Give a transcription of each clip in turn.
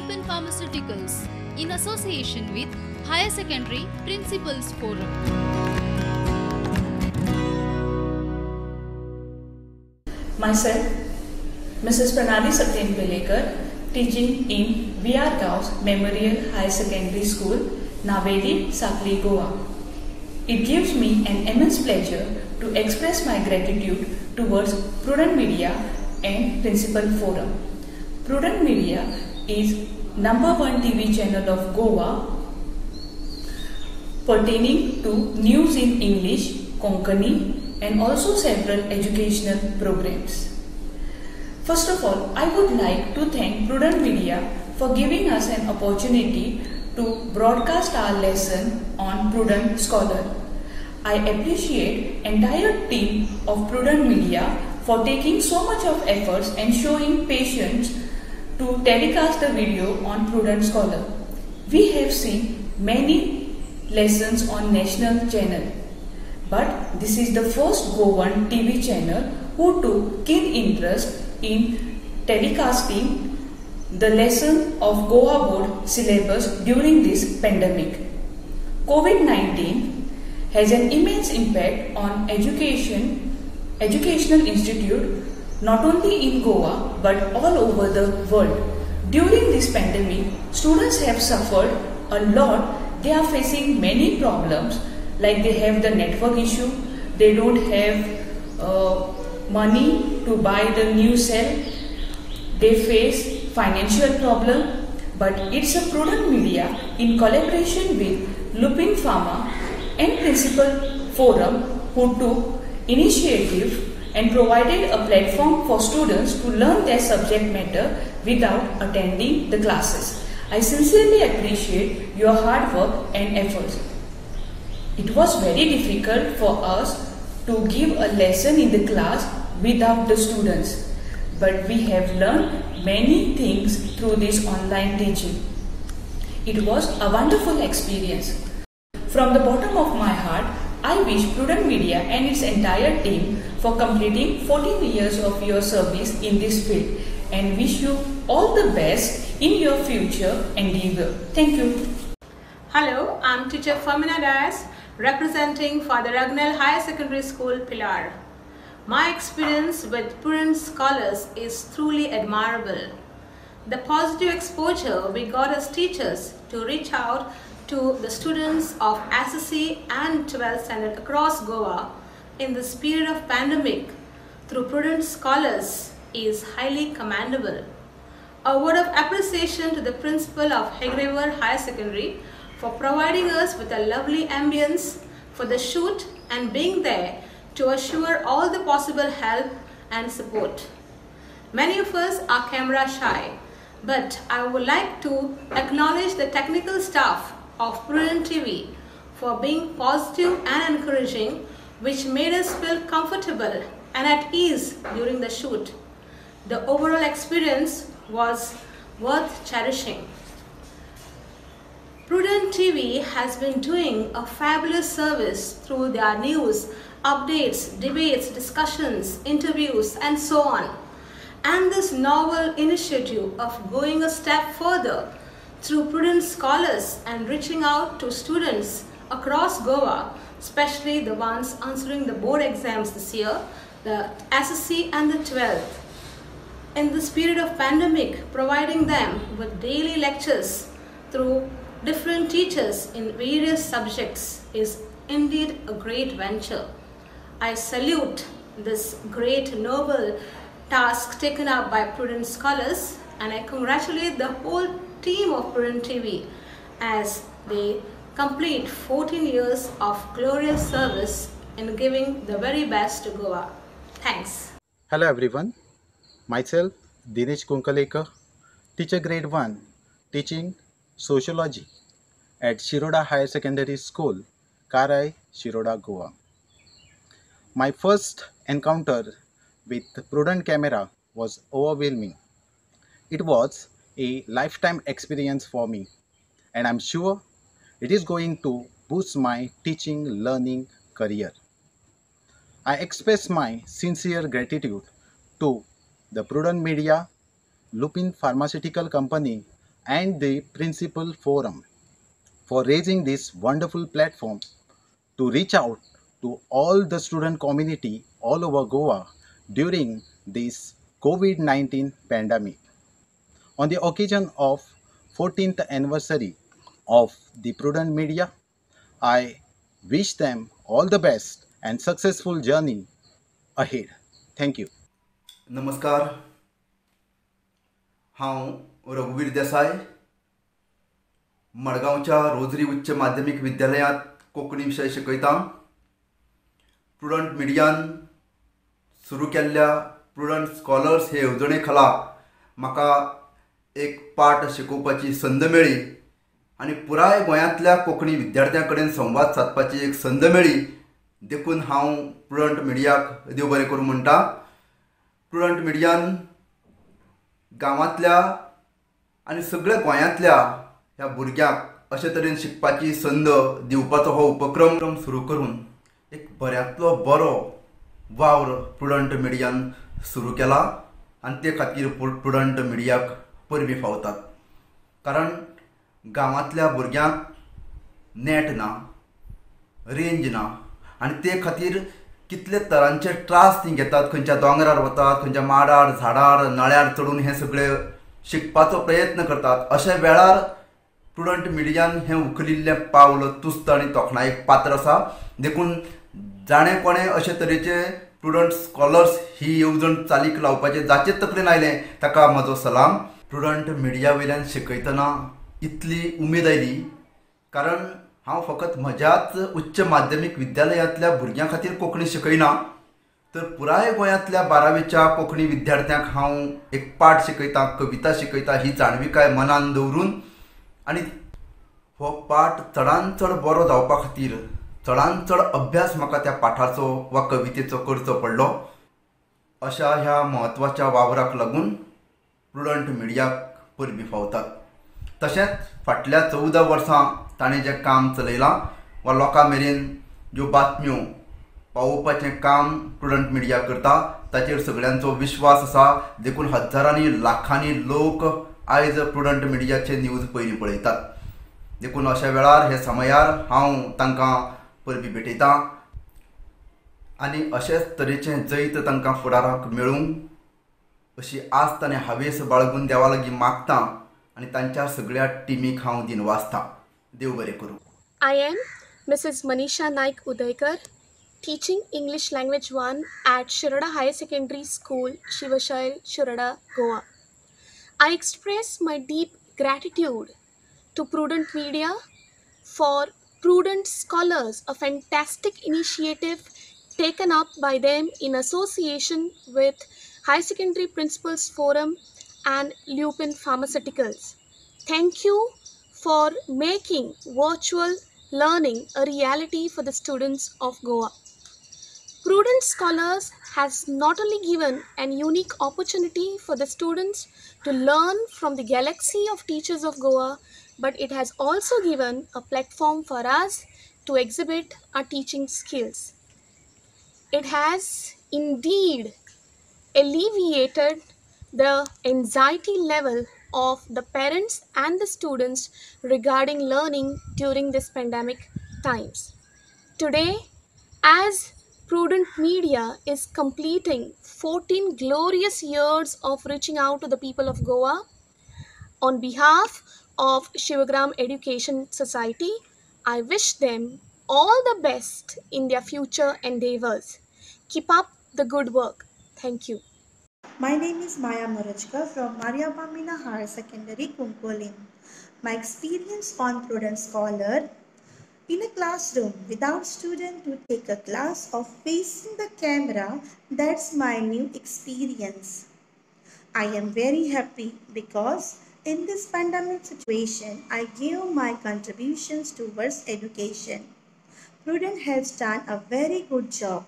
Lupin Pharmaceuticals in association with Higher Secondary Principals Forum. Myself, Mrs. Pranali Satyen Belekar, teaching in V.R. Gaus Memorial Higher Secondary School, Naveli, Sakli, Goa. It gives me an immense pleasure to express my gratitude towards Prudent Media and Principal Forum. Prudent Media is #1 TV channel of Goa pertaining to news in English, Konkani and also several educational programs. First of all, I would like to thank Prudent Media for giving us an opportunity to broadcast our lesson on Prudent Scholar. I appreciate entire team of Prudent Media for taking so much of efforts and showing patience to telecast the video on Prudent Scholar. We have seen many lessons on national channel, but this is the first Goan TV channel who took keen interest in telecasting the lesson of Goa Board syllabus during this pandemic. COVID-19 has an immense impact on educational institute not only in Goa but all over the world. During this pandemic, students have suffered a lot. They are facing many problems, like they have the network issue, they don't have money to buy the new cell, they face financial problem. But it's a Prudent Media in collaboration with Lupin Pharma and Principal Forum who took initiative and provided a platform for students to learn their subject matter without attending the classes. I sincerely appreciate your hard work and efforts. It was very difficult for us to give a lesson in the class without the students, but we have learned many things through this online teaching. It was a wonderful experience. From the bottom of my heart, I wish Prudent Media and its entire team for completing 14 years of your service in this field and wish you all the best in your future endeavor. Thank you. Hello, I'm teacher Fermina Dias, representing Father Agnel Higher Secondary School, Pilar. My experience with Prudent Scholars is truly admirable. The positive exposure we got as teachers to reach out to the students of SSC and 12th standard across Goa in this period of pandemic through Prudent Scholars is highly commendable. A word of appreciation to the principal of Hegrevar Higher Secondary for providing us with a lovely ambience for the shoot and being there to assure all the possible help and support. Many of us are camera shy, but I would like to acknowledge the technical staff of Prudent TV for being positive and encouraging, which made us feel comfortable and at ease during the shoot. The overall experience was worth cherishing. Prudent TV has been doing a fabulous service through their news, updates, debates, discussions, interviews, and so on. And this novel initiative of going a step further through Prudent Scholars and reaching out to students across Goa, especially the ones answering the board exams this year, the SSC and the 12th. In this period of pandemic, providing them with daily lectures through different teachers in various subjects is indeed a great venture. I salute this great noble task taken up by Prudent Scholars, and I congratulate the whole team of Prudent TV as they complete 14 years of glorious service in giving the very best to Goa. Thanks. Hello everyone, myself Dinesh Kunkalekar, teacher grade 1, teaching Sociology at Shiroda Higher Secondary School, Karai, Shiroda, Goa. My first encounter with Prudent Camera was overwhelming. It was a lifetime experience for me, and I'm sure it is going to boost my teaching learning career. I express my sincere gratitude to the Prudent Media, Lupin Pharmaceutical Company and the Principal Forum for raising this wonderful platform to reach out to all the student community all over Goa during this COVID-19 pandemic. On the occasion of 14th anniversary of the Prudent Media, I wish them all the best and successful journey ahead. Thank you. नमस्कार, हांव रघुवीर देसाय, मडगांवच्या rosary उच्च माध्यमीक विद्यालयांत कोंकणी विशय शिकयतां. Prudent मिडियान सुरू केल्ल्या प्रुडंट स्कॉलर्स हे येवजणे खाला म्हाका एक पाठ शिकोवपाची संद मेळ्ळी आनी पुराय गोंयांतल्या कोंकणी विद्यार्थ्यां कडेन संवाद सादपाची एक संद मेळ्ळी. देखून हांव प्रुडंट मिडियाक देव बरें करूं म्हणटा. प्रुडंट मिडियान गांवांतल्या आनी सगळ्या गोंयांतल्या ह्या भुरग्यांक अशे तरेन शिकपाची संद दिवपाचो हो उपक्रम सुरू करून एक बऱ्यांतलो बरो वावर प्रुडंट मिडियान सुरू केला आनी ते खातीर प्रुडंट मिडियाक परबीं फावतात. कारण गांवांतल्या भुरग्यांक नेट ना, रेंज ना आनी ते खातीर कितले तरांचे त्रास तीं घेतात. खंयच्या दोंगरार वतात, खंयच्या माडार, झाडार, नळ्यार चडून हें सगळें शिकपाचो प्रयत्न करतात. अशा वेळार प्रुडंट मिडियान हें उखलिल्लें पावल तुस्त आनी तोखणायेक पात्र आसा. देखून जाणें कोणें अशे तरेचे प्रुडंट स्कॉलर्स ही येवजण चालीक लावपाचें जाचे तकलेन आयलें ताका म्हजो सलाम. प्रुडंट मिडिया वयल्यान शिकयतना इतली उमेद आयली कारण हांव फकत म्हज्याच उच्च माध्यमीक विद्यालयांतल्या भुरग्यां खातीर कोंकणी शिकयना, तर पुराय गोंयांतल्या बारावेच्या कोंकणी विद्यार्थ्यांक हांव एक पाठ शिकयतां, कविता शिकयतां ही जाणविकाय मनान दवरून आनी हो पाठ चडान चड बरो जावपा खातीर चडान चड अभ्यास म्हाका त्या पाठाचो वा कवितेचो करचो पडलो. अशा ह्या म्हत्वाच्या वावराक लागून प्रुडंट मिडियाक परबीं फावतात. तशेंच फाटल्या 14 वर्सां ताणें जें काम चलयलां वा लोकां मेरेन ज्यो बातम्यो पावोवपाचें काम प्रुडंट मिडिया करता ताचेर सगळ्यांचो विश्वास आसा. देखून हजारांनी लाखांनी लोक आयज प्रुडंट मिडियाचे न्यूज पयलीं पळयतात. देखून अशा वेळार हे समयार हांव तांकां परबीं भेटयतां आनी अशेच तरेचें जैत तांकां फुडाराक मेळूं अशी आस्त आनी हावेस बाळगून देवा लागीं मागता आनी तांच्या सगळ्या टिमीक हांव दिनवासता. देव बरें करूं. I am Mrs. Manisha Naik Udaykar, teaching English Language 1 at Shiroda Higher Secondary School, Shivashail, Shiroda, Goa. I express my deep gratitude to Prudent Media for Prudent Scholars, a fantastic initiative taken up by them in association with High Secondary Principals Forum and Lupin Pharmaceuticals. Thank you for making virtual learning a reality for the students of Goa. Prudent Scholars has not only given an unique opportunity for the students to learn from the galaxy of teachers of Goa, but it has also given a platform for us to exhibit our teaching skills. It has indeed alleviated the anxiety level of the parents and the students regarding learning during this pandemic times. Today, as Prudent Media is completing 14 glorious years of reaching out to the people of Goa, on behalf of Shivagram Education Society, I wish them all the best in their future endeavors. Keep up the good work. Thank you. My name is Maya Morajkar from Maria Bambina Higher Secondary, Cuncolim. My experience on Prudent Scholar: in a classroom without student to take a class of facing the camera, that's my new experience. I am very happy because in this pandemic situation, I give my contributions towards education. Prudent has done a very good job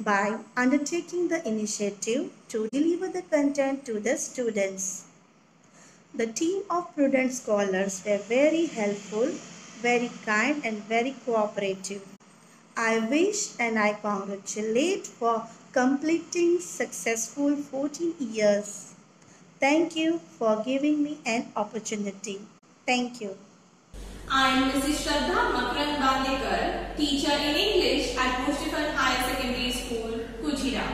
by undertaking the initiative to deliver the content to the students. The team of Prudent Scholars were very helpful, very kind and very cooperative. I wish and I congratulate for completing successful 14 years. Thank you for giving me an opportunity. Thank you. I am Mrs. Shraddha Makarand Bandekar, teacher in English at Mushtifan Higher Secondary School, Kujira.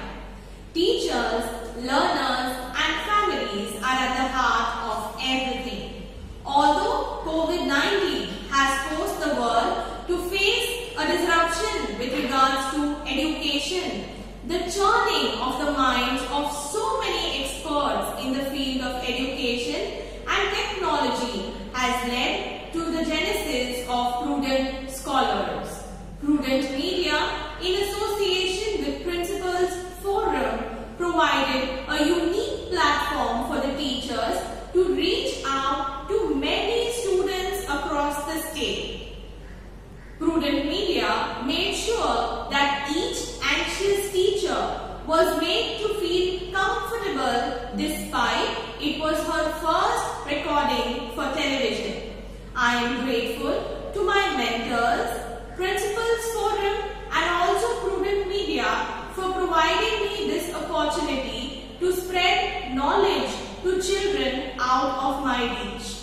Teachers, learners and families are at the heart of everything. Although COVID-19 has forced the world to face a disruption with regards to education, the churning of the minds of so many experts in the field of education and technology has led to the genesis of Prudent Scholars. Prudent Media, in association with Principals Forum, provided a unique platform for the teachers to reach out to many students across the state. Prudent Media made sure that each anxious teacher was made to feel comfortable despite it was her first recording for television. I am grateful to my mentors, Principals Forum and also Prudent Media for providing me this opportunity to spread knowledge to children out of my reach.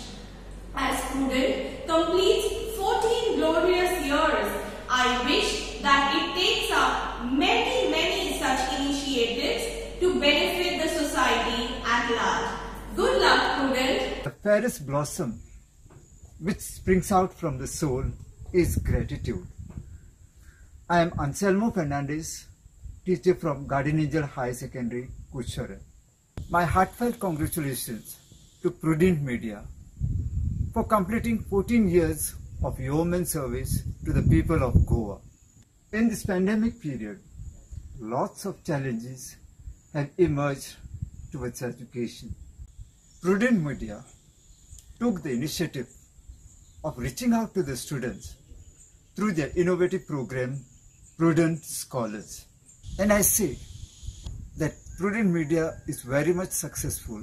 As Prudent completes 14 glorious years, I wish that it takes up many, many such initiatives to benefit the society at large. Good luck, Prudent. The fairest blossom which springs out from the soul is gratitude. I am Anselmo Fernandez, teacher from Guardian Angel High Secondary, Kuchore. My heartfelt congratulations to Prudent Media for completing 14 years of yeoman service to the people of Goa. In this pandemic period, lots of challenges have emerged towards education. Prudent Media took the initiative of reaching out to the students through their innovative program, Prudent Scholars. And I say that Prudent Media is very much successful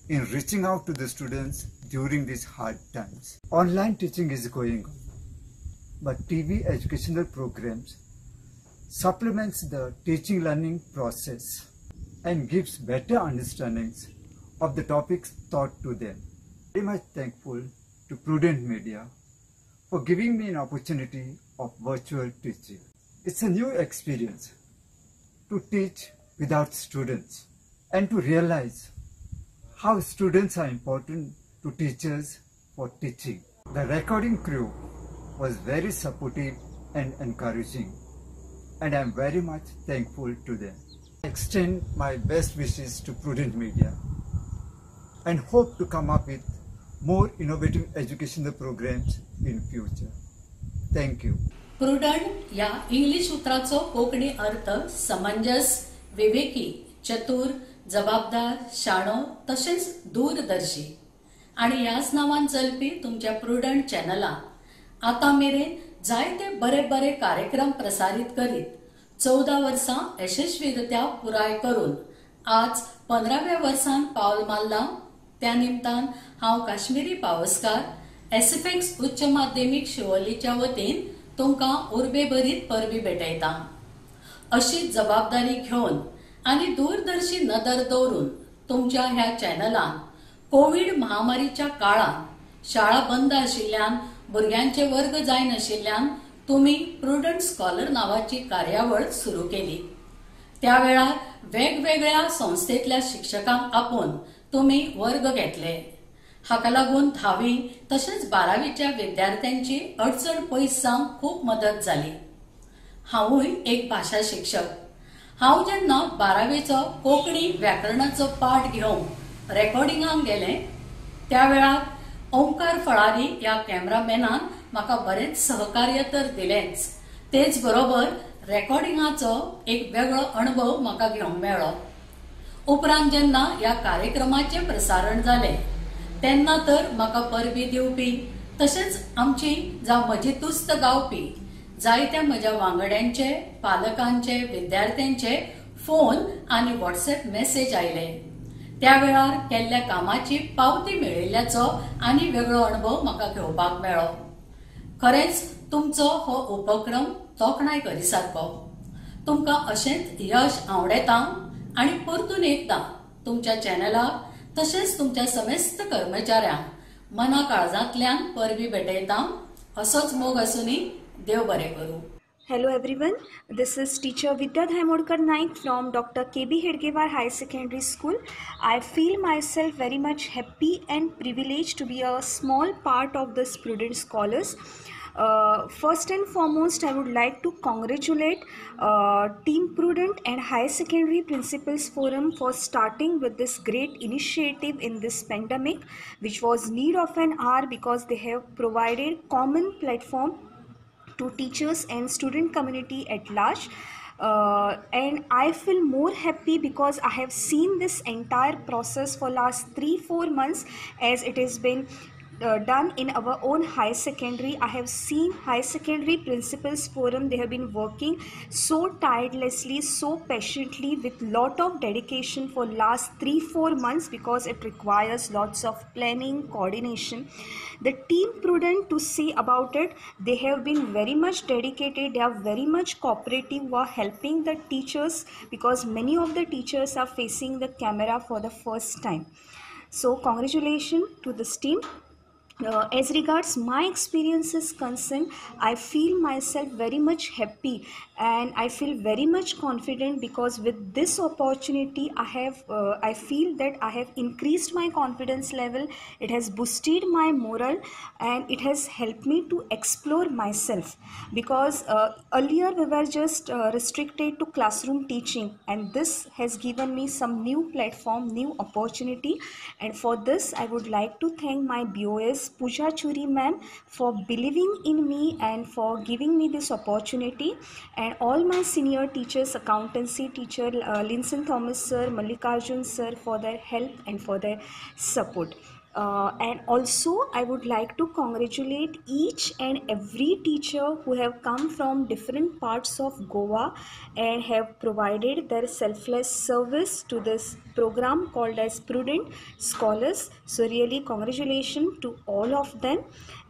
in reaching out to the students during these hard times. Online teaching is going on, but TV educational programs supplements the teaching learning process and gives better understandings of the topics taught to them. Very much thankful to Prudent Media for giving me an opportunity of virtual teaching. It's a new experience to teach without students and to realize how students are important to teachers for teaching. The recording crew was very supportive and encouraging, and I am very much thankful to them. I extend my best wishes to Prudent Media and hope to come up with more innovative educational programs in future. Thank you. Prudent या English उतराचो कोंकणी अर्थ समंजस, विवेकी, चतुर, जबाबदार, शाणो तशेंच दूरदर्शी. आनी ह्याच नांवान चलपी तुमच्या प्रुडंट चॅनलान आतां मेरेन जायते बरे बरे कार्यक्रम प्रसारीत करीत 14 वर्सां यशस्वीरित्या पुराय करून आज 15व्या वर्सान पावल मारलां. त्या निमतान हांव काश्मीरी पावसकार एसएफएक्स उच्च माध्यमीक शिवोलीच्या वतीन तुमकां उर्बेभरीत परबी भेटयता. अशी जबाबदारी घेवन आनी दूरदर्शी नदर दवरून तुमच्या ह्या चॅनलान कोवीड महामारीच्या काळांत शाळा बंद आशिल्ल्यान भुरग्यांचे वर्ग जायनाशिल्ल्यान तुमी प्रुडंट स्कॉलर नांवाची कार्यावळ सुरू केली. त्या वेळार वेगवेगळ्या संस्थेतल्या शिक्षकांक आपोवन तुमी वर्ग घेतले. हाका लागून 10वी तशेंच 12वीच्या विद्यार्थ्यांची अडचण पयस जावंक खूब मदत जाली. हांवूय एक भाशा शिक्षक. हांव जेन्ना 12वीचो कोंकणी व्याकरणाचो पाठ घेवंक रेकॉर्डिंगाक गेलें त्या वेळार ओंकार फळारी ह्या कॅमेरामॅनान म्हाका बरेंच सहकार्य तर दिलेंच, तेच बरोबर रेकॉर्डिंगाचो एक वेगळो अणभव म्हाका घेवंक मेळ्ळो. उपरांत जेन्ना ह्या कार्यक्रमाचें प्रसारण जालें तेन्ना तर म्हाका परबी दिवपी तशेंच आमची जावं म्हजी तुस्त गावपी जायत्या म्हज्या वांगड्यांचे, पालकांचे, विद्यार्थ्यांचे फोन आनी व्हॉट्सएप मेसेज आयले. त्या वेळार केल्ल्या कामाची पावती मेळिल्ल्याचो आनी वेगळो अणभव म्हाका घेवपाक मेळ्ळो. खरेंच तुमचो हो उपक्रम तोखणाय करीसारको. तुमकां अशेंच यश आवडेता आनी परतून एकदां तुमच्या चॅनलाक तशेंच तुमच्या समेस्त कर्मचाऱ्यांक मना काळजांतल्यान परबी भेटयता. असोच मोग आसूनी. देव बरें करूं. Hello everyone, this is teacher Vidya Dhaimodkar Naik from Dr. K.B. Hedgewar High Secondary School. I feel myself very much happy and privileged to be a small part of this Prudent Scholars. First and foremost, I would like to congratulate Team Prudent and Higher Secondary Principals Forum for starting with this great initiative in this pandemic, which was need of an hour because they have provided common platform to teachers and student community at large. And I feel more happy because I have seen this entire process for last 3-4 months as it has been done in our own high secondary. I have seen High Secondary Principals Forum, they have been working so tirelessly, so patiently, with lot of dedication for last 3-4 months because it requires lots of planning, coordination. The team Prudent, to say about it, they have been very much dedicated, they are very much cooperative, were helping the teachers because many of the teachers are facing the camera for the first time. So congratulations to this team. As regards my experience is concerned, I feel myself very much happy and I feel very much confident because with this opportunity I feel that I have increased my confidence level, it has boosted my morale and it has helped me to explore myself because earlier we were just restricted to classroom teaching and this has given me some new platform, new opportunity, and for this I would like to thank my BOS Pooja Churi ma'am for believing in me and for giving me this opportunity, and all my senior teachers, accountancy teacher Linson Thomas sir, Mallikarjun sir for their help and for their support. And also I would like to congratulate each and every teacher who have come from different parts of Goa and have provided their selfless service to this program called as Prudent Scholars. So really congratulations to all of them.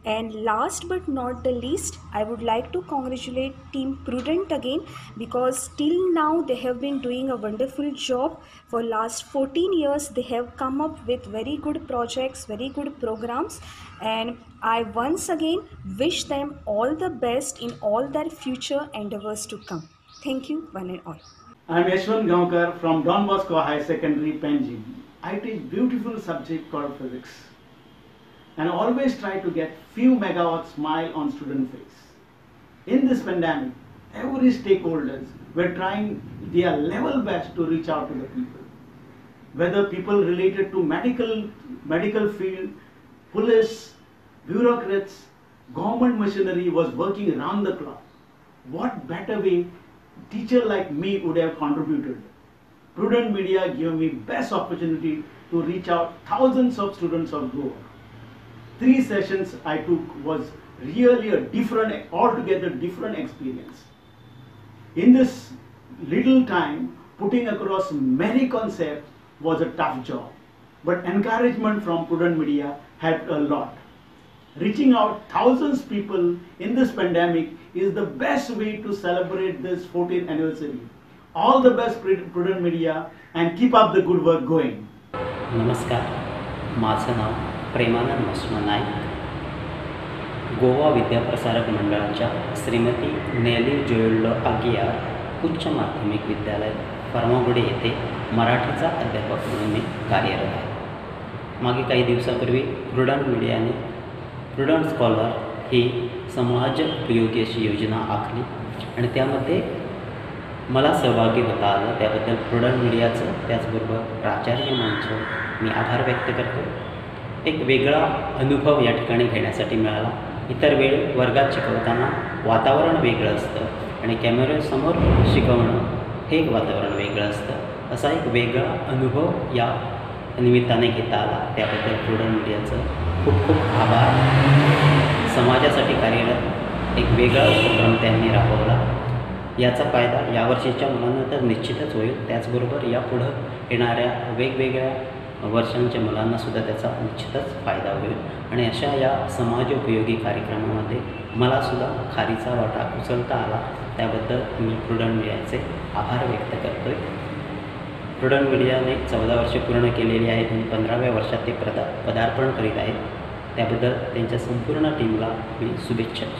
And last but not the least, I would like to congratulate Team Prudent again because till now they have been doing a wonderful job. For last 14 years they have come up with very good projects, very good programs, and I once again wish them all the best in all their future endeavors to come. Thank you one and all. I am Yashwant Gaonkar from Don Bosco High Secondary, Panjim. I teach beautiful subject called physics and always try to get few megawatt smile on student face. In this pandemic, every stakeholders were trying their level best to reach out to the people. Whether people related to medical field, police, bureaucrats, government machinery was working round the clock. What better way teacher like me would have contributed? Prudent Media gave me best opportunity to reach out thousands of students of Goa. 3 sessions I took was really a different, altogether different experience. In this little time, putting across many concepts was a tough job, but encouragement from Prudent Media helped a lot. Reaching out thousands of people in this pandemic is the best way to celebrate this 14th anniversary. All the best, Prudent Media, and keep up the good work going. नमस्कार, माझं नाव प्रेमानंद मसमा नाईक. गोवा विद्याप्रसारक मंडळाच्या श्रीमती नेली जोयल्लो आगियार उच्च माध्यमिक विद्यालय फर्मागुडे येथे मराठीचा अध्यापक म्हणून मी कार्यरत आहे. मागे काही दिवसापूर्वी प्रुडंट मीडियाने प्रुडंट स्कॉलर ही समाज उपयोगी अशी योजना आखली आणि त्यामध्ये मला सहभागी होता आलं, त्याबद्दल प्रुडंट मीडियाचं त्याचबरोबर प्राचार्य मंच मी आभार व्यक्त करतो. एक वेगळा अनुभव या ठिकाणी घेण्यासाठी मिळाला. इतर वेळ वर्गात शिकवताना वातावरण वेगळं असतं आणि कॅमेऱ्यासमोर शिकवणं हे एक वातावरण वेगळं असतं. असा एक वेगळा अनुभव या निमित्ताने घेता आला, त्याबद्दल प्रुडंट मीडियाचं खूप खूप आभार. समाजासाठी कार्यरत एक वेगळा उपक्रम त्यांनी राबवला, याचा फायदा यावर्षीच्या मुलांना तर निश्चितच होईल, त्याचबरोबर यापुढं येणाऱ्या वेगवेगळ्या वर्षांच्या मुलांनासुद्धा त्याचा निश्चितच फायदा होईल. आणि अशा या समाजोपयोगी कार्यक्रमामध्ये मलासुद्धा खारीचा वाटा उचलता आला, त्याबद्दल मी प्रुडंट मीडियाचे आभार व्यक्त करतो आहे. प्रुडंट मीडियाने 14 वर्षे पूर्ण केलेली आहेत आणि 15व्या वर्षात ते पदार्पण करीत आहेत. त्याबद्दल त्यांच्या संपूर्ण टीमला मी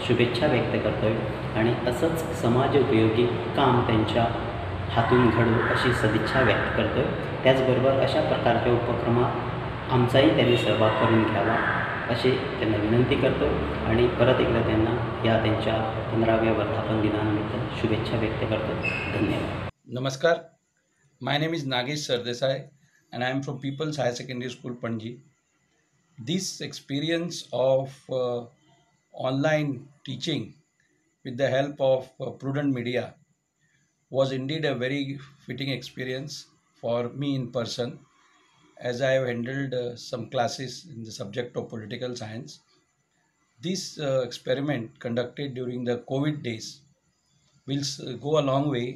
शुभेच्छा व्यक्त करतो आहे आणि असंच समाज उपयोगी काम त्यांच्या हातून घडो अशी सदिच्छा व्यक्त करतो आहे. त्याचबरोबर अशा प्रकारच्या उपक्रमात आमचाही त्यांनी सहभाग करून घ्यावा अशी त्यांना विनंती करतो आणि परत एकदा त्यांना या त्यांच्या 15व्या वर्धापन दिनानिमित्त शुभेच्छा व्यक्त करतो. धन्यवाद. नमस्कार, my name is Nagesh Sardesai and I am from People's Higher Secondary School, Panaji. This experience of online teaching with the help of Prudent Media was indeed a very fitting experience for me in person, as I have handled some classes in the subject of political science. This experiment conducted during the COVID days will go a long way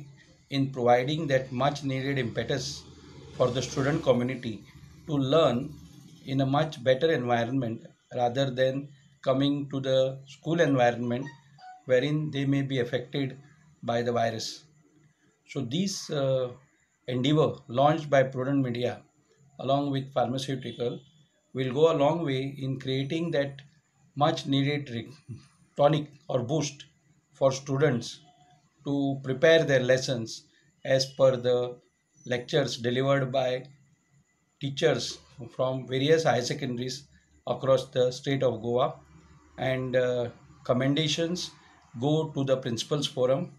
in providing that much needed impetus for the student community to learn in a much better environment rather than coming to the school environment wherein they may be affected by the virus. So this endeavor launched by Prudent Media along with pharmaceutical will go a long way in creating that much needed tonic or boost for students to prepare their lessons as per the lectures delivered by teachers from various higher secondaries across the state of Goa. And commendations go to the Principals Forum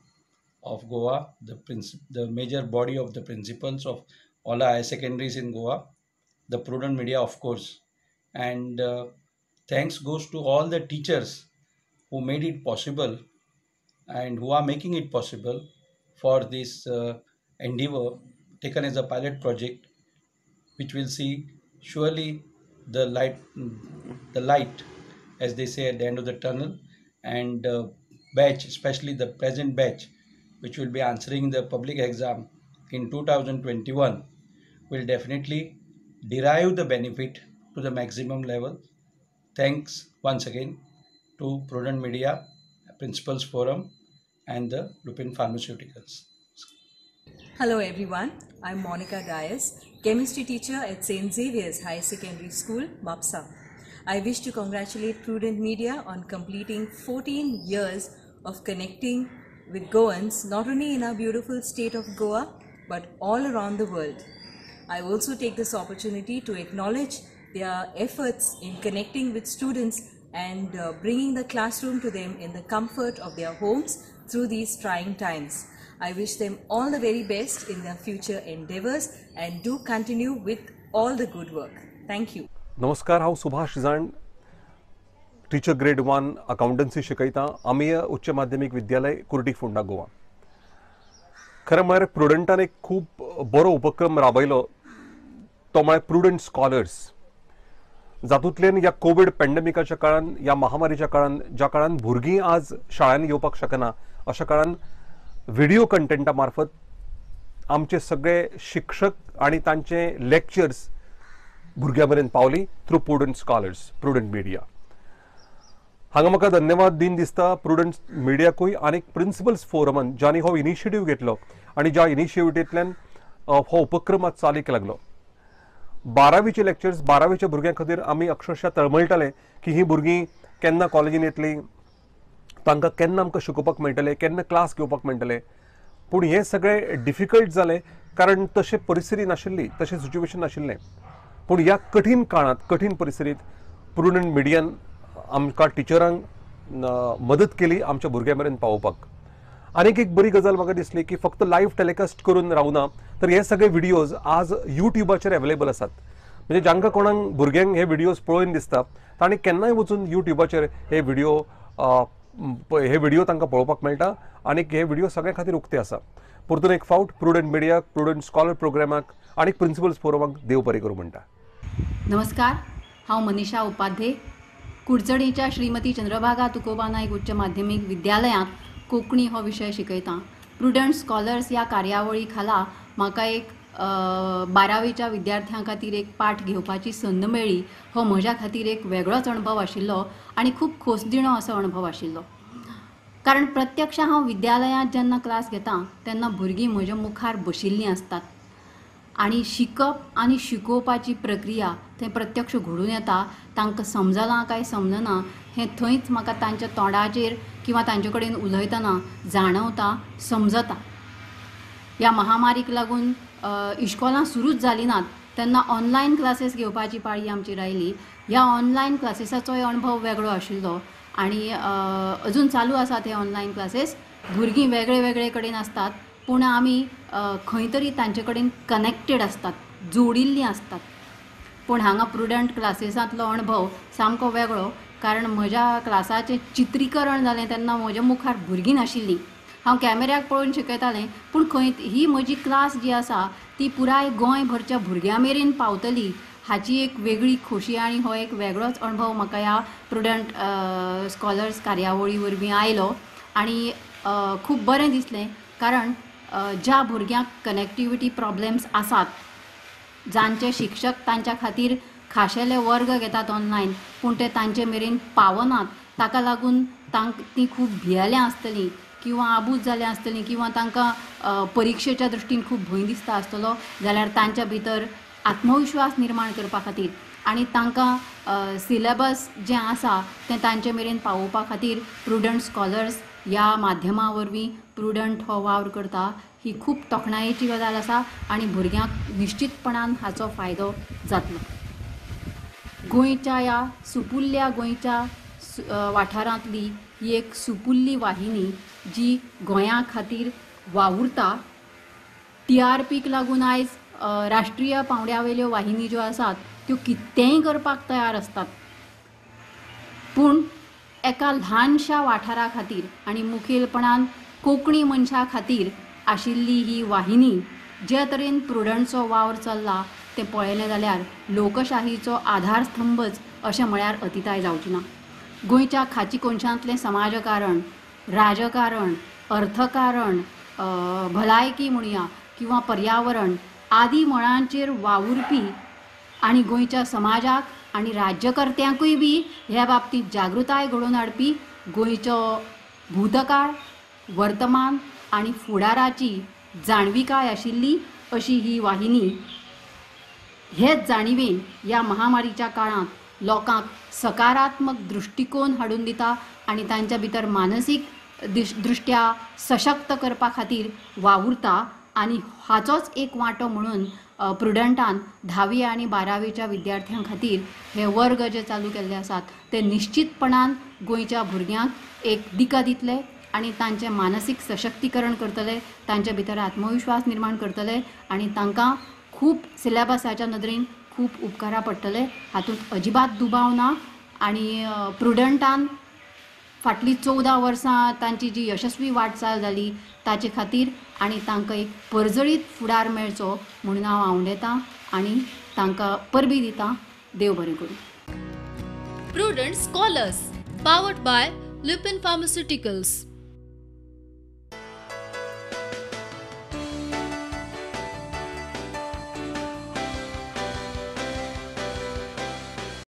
of Goa, the major body of the principals of all higher secondaries in Goa, the Prudent Media of course, and thanks goes to all the teachers who made it possible and who are making it possible for this endeavor taken as a pilot project, which will see surely the light, as they say, at the end of the tunnel, and batch, especially the present batch, which will be answering the public exam in 2021, will definitely derive the benefit to the maximum level. Thanks once again to Prudent Media, Principals Forum and the Lupin Pharmaceuticals. Hello everyone, I'm Monica Dias, chemistry teacher at St. Xavier's High Secondary School, Mapsa. I wish to congratulate Prudent Media on completing 14 years of connecting with Goans, not only in our beautiful state of Goa, but all around the world. I also take this opportunity to acknowledge their efforts in connecting with students and bringing the classroom to them in the comfort of their homes through these trying times. I wish them all the very best in their future endeavors and do continue with all the good work. Thank you. नमस्कार, हांव Subhash Zand, teacher grade 1 accountancy शिकयता, अमेय उच्च माध्यमीक विद्यालय, कुर्टी फोंडा, गोवा. खरें म्हळ्यार प्रुडंटान एक खूब बरो उपक्रम राबयलो, तो म्हळ्यार प्रुडंट स्कॉलर्स, जातूंतल्यान ह्या कोवीड पॅन्डेमिकाच्या काळान, ह्या महामारीच्या काळान, ज्या काळान भुरगीं आज शाळांनी येवपाक शकना, अशा काळान व्हिडिओ कंटेंटा मार्फत आमचे सगळे शिक्षक आनी तांचे लेक्चर्स भुरग्यां मेरेन पावली through Prudent Scholars, Prudent Media. हांगा म्हाका धन्यवाद दीन दिसता प्रुडंट मिडियाकूय आनी प्रिंसिपल्स फोरमान, ज्यांनी हो इनिशिएटीव घेतलो आनी ज्या इनिशिएटींतल्यान हो उपक्रम आज चालीक लागलो. 12वीचे लेक्चर्स 12वीच्या भुरग्यां खातीर आमी अक्षरशः तळमळटाले की ही भुरगीं केन्ना कॉलेजीन येतलीं, तांकां केन्ना आमकां शिकोवपाक मेळटलें, केन्ना क्लास घेवपाक मेळटलें. पूण हें सगळें डिफिकल्ट जालें कारण तशें परिस्थिती नाशिल्ली, तशें सिच्युएशन नाशिल्लें. पूण ह्या कठीण काळांत, कठीण परिस्थितींत प्रुडंट मिडियान आमकां टिचरांक मदत केली आमच्या भुरग्यां मेरेन पावोवपाक. आनीक एक बरी गजाल म्हाका दिसली की फक्त लायव्ह टेलिकास्ट करून रावना, तर हे सगळे व्हिडियोज आज यूट्यूबाचेर अवेलेबल आसात. म्हणजे जांकां कोणाक भुरग्यांक हे व्हिडियोज पळोवन दिसता तांणी केन्नाय वचून यूट्यूबाचेर हे व्हिडियो तांकां पळोवपाक मेळटा आनी हे व्हिडियो सगळ्यां खातीर उक्ते आसा. परतून एक फावट प्रुडंट मिडियाक, प्रुडंट स्कॉलर प्रोग्रामाक आनी प्रिंसिपल्स फोरमाक देव बरें करूं म्हणटा. नमस्कार, हांव मनीषा उपाध्ये, कुडचडेच्या श्रीमती चंद्रभागा तुकोबा नायक उच्च माध्यमीक विद्यालयांत कोंकणी हो विशय शिकयता. प्रुडंट स्कॉलर्स ह्या कार्यावळी खाला म्हाका एक 12वीच्या विद्यार्थ्यां खातीर एक पाठ घेवपाची संद मेळ्ळी. हो म्हज्या खातीर एक वेगळोच अणभव आशिल्लो आनी खूब खोसदिणो असो अणभव आशिल्लो. कारण प्रत्यक्ष हांव विद्यालयांत जेन्ना क्लास घेता तेन्ना भुरगीं म्हज्या मुखार बशिल्लीं आसतात. आनी शिकप आनी शिकोवपाची प्रक्रिया थंय प्रत्यक्ष घडून येता. तांकां समजलां काय समजना हें थंयच म्हाका तांच्या तोंडाचेर किंवा तांचे कडेन उलयतना जाणवता, समजता. ह्या महामारीक लागून इश्कोलां सुरूच जालीं नात तेन्ना ऑनलायन क्लासीस घेवपाची पाळी आमचेर आयली. ह्या ऑनलायन क्लासीसाचोय अणभव वेगळो आशिल्लो आनी अजून चालू आसात हे ऑनलायन क्लासीस. भुरगीं वेगळे वेगळे कडेन आसतात पूण आमी खंय तरी तांचे कडेन कनेक्टेड आसतात, जोडिल्लीं आसतात. पूण हांगा प्रुडंट क्लासीसांतलो अणभव सामको वेगळो, कारण म्हज्या क्लासाचें चित्रीकरण जालें तेन्ना म्हज्या मुखार भुरगीं नाशिल्लीं. हांव कॅमेऱ्याक पळोवन शिकयतालें पूण खंय ही म्हजी क्लास जी आसा ती पुराय गोंयभरच्या भुरग्यां मेरेन पावतली हाची एक वेगळी खोशी आनी हो एक वेगळोच अणभव म्हाका ह्या प्रुडंट स्कॉलर्स कार्यावळी वरवीं आयलो आनी खूब बरें दिसलें. कारण ज्या भुरग्यांक कनेक्टिविटी प्रॉब्लेम्स आसात, जांचे शिक्षक तांच्या खातीर खाशेले वर्ग घेतात ऑनलायन पूण ते तांचे मेरेन पावनात, ताका लागून तीं खूब भियेल्या आसतलीं किंवा आबूज जाल्या आसतलीं किंवा तांकां परिक्षेच्या दृश्टीन खूब भंय दिसता आसतलो, जाल्यार तांच्या भितर आत्मविश्वास निर्माण करपा खातीर आनी तांकां सिलेबस जें आसा तें तांचे मेरेन पावोवपा खातीर प्रुडंट स्कॉलर्स ह्या माध्यमा वरवीं प्रुडंट हो वावर करता. ही खूब तोखणायेची गजाल आसा आनी भुरग्यांक निश्चितपणान हाचो फायदो जातलो. गोंयच्या ह्या सुपुल्ल्या गोंयच्या वाठारांतली ही एक सुपुल्ली वाहिनी जी गोंया खातीर वावुरता. टीआरपीक लागून आयज राष्ट्रीय पांवड्या वयल्यो वाहिनी ज्यो आसात त्यो कितेंय करपाक तयार आसतात, पूण एका ल्हानशा वाठारा खातीर आनी मुखेलपणान कोंकणी मनशा खातीर आशिल्ली ही वाहिनी जे तरेन प्रुडंटचो वावर चल्ला तें पळयलें जाल्यार लोकशाहीचो आधारस्तंभच अशें म्हळ्यार अतिताय जावची ना. गोंयच्या खाची कोनशांतलें समाजकारण, राजकारण, अर्थकारण, भलायकी म्हणया किंवा पर्यावरण आदी मळांचेर वावुरपी आनी गोंयच्या समाजाक आनी राज्यकर्त्यांकूय बी ह्या बाबतींत जागृताय घडोवन हाडपी गोंयचो भूतकाळ, वर्तमान आनी फुडाराची जाणविकाय आशिल्ली अशी ही वाहिनी. हेच जाणिवेन ह्या महामारीच्या काळांत लोकांक सकारात्मक दृश्टिकोन हाडून दिता आनी तांच्या भितर मानसीक दृश्ट्या सशक्त करपा खातीर वावुरता आनी हाचोच एक वांटो म्हणून प्रुडंटान 10वी आनी 12वीच्या विद्यार्थ्यां खातीर हे वर्ग जे चालू केल्ले आसात ते निश्चितपणान गोंयच्या भुरग्यांक एक दिका दितले आनी तांचें मानसीक सशक्तीकरण करतले, तांचे भितर आत्मविश्वास निर्माण करतले आनी तांकां खूब सिलेबसाच्या नदरेन खूब उपकारा पडटले, हातूंत अजिबात दुबाव ना. आनी प्रुडंटान फाटलीं 14 वर्सां तांची जी यशस्वी वाटचाल जाली ताचे खातीर आनी तांकां एक परजळीत फुडार मेळचो म्हणून हांव आंवडेतां आनी तांकां परबीं दितां. देव बरें करूं. Prudent Scholars powered by Lupin Pharmaceuticals.